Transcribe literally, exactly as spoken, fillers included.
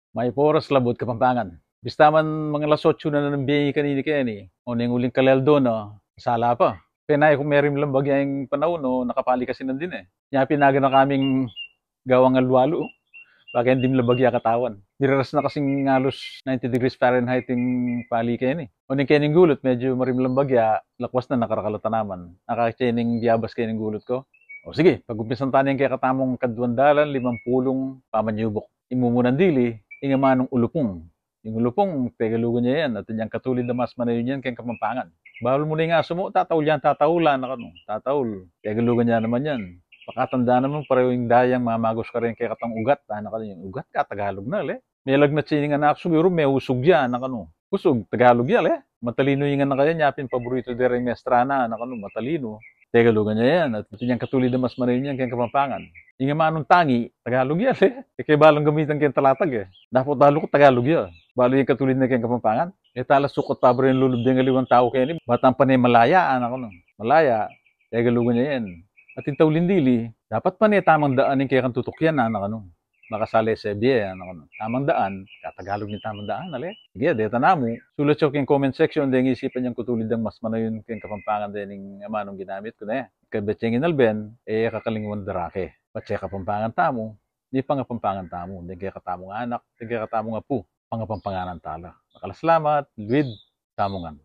Mayap a oras, Labuad Kapampangan. Bista man mga alas otso na ning bie kanini keni, o ning uling kaleldo na, sala pa. Penay ku merimlang bagya ing panaun, o nakapali kasi nandin e. Nya pin aga na kaming gawang alu-alu. Baka ing dimla bagya katawan. Miraras na kasing halos ninety degrees Fahrenheit ing pali keni. O ning kening gulut, medyo marimlang bagya, lakwas na, nakarakal a tanaman. Aka kening biabas kening gulut ku. O sige, pag-umpisan ta ne ing kekatamung kaduang dalan limampulung pamanyubuk. Ing mumunan dili, ing amanung ulupung. Ing ulupung, Tegalugan ya yan, at inyang katulid a mas manayun yan keng Kapampangan. Balu mu ne ing asu mu, tataul yan, tataul, anak, anu, tataul. Tegalugan ya naman yan. Pakatanda naman, pareho ing dayang mamagus kareng kekatang ugat, anak, anu, ing ugat, katagalug na, le. Melagnat ya ining anak, siguru meusug ya, anak, anu. Usug, Tagalug ya, le. Matalinu ing anak a yan, nya pin paborito de reng mestra na, anak, anu, matalinu. Tegalugan ya yan, at inyang katulid a mas manayun yan keng Kapampangan. Ing amanung tangi, Tagalug ya, le. E ke balang gamitan keng talatag e. Dapat balu ku Tagalug ya. Balu yang katulid na keng Kapampangan. E tala sukat pa ba reng lulub deng aliwang tau keni, bata pane malaya, anak, anu. Malaya, Tegalugan ya yan. At ing taulin dili, dapat pane tamang daan ing kekang tutukyan, anak, anu. Makasale sa bie, anak, anu. Tamang daan, katagalug ning tamang daan, ale? Sige, deta namu. Sulat yu keng comment section deng isipan yang kutulid dang mas manayun keng Kapampangan dening amanung ginamit ku ne. Kabet yang inalben, e kakalingwan da rake. Patse Kapampangan tamu, mipangapampangan tamu, deng kekatamung anak, deng kekatamung apu, pangapampanganan tala. Dakal a salamat, luid tamu ngan.